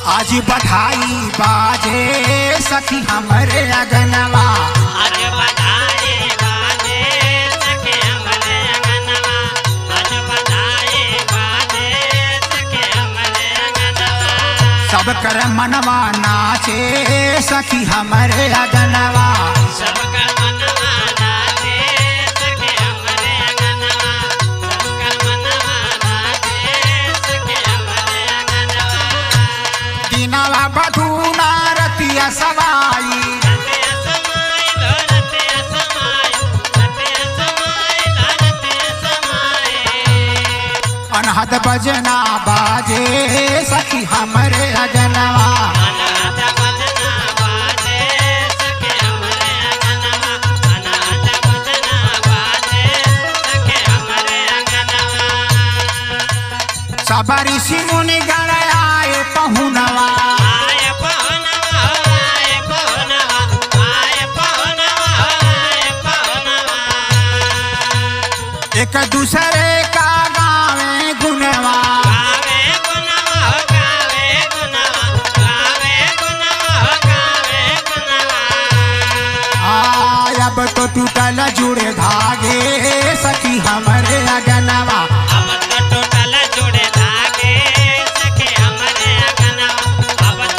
आज बधाई बाजे सखी हमरे अगनवा। आज बधाई बाजे सखी हमरे अंगनवा, आज बधाई बाजे सखी हमरे अंगनवा। सब कर मनवा नाचे सखी हमरे अगनवा। सबकर मनवा नाचे सखी हमरे अंगनवा, सबकर मनवा नाचे सखी हमरे अंगनवा। दिनवा बधूना रतिया सवाई, रतिया समाइल रतिया समाइल, रतिया समाइल रतिया समाइल। अनहद बजना बाजे सखी हमरे अगनवा। अनहद बजना बाजे सखी हमरे अंगनवा, अनहद बजना बाजे सखी हमरे अंगनवा। सब ऋषि मुनि गण आए पहुनवा, आय पहुनवा आय पहुनवा, आय पहुनवा आय पहुनवा। एक दूसरे का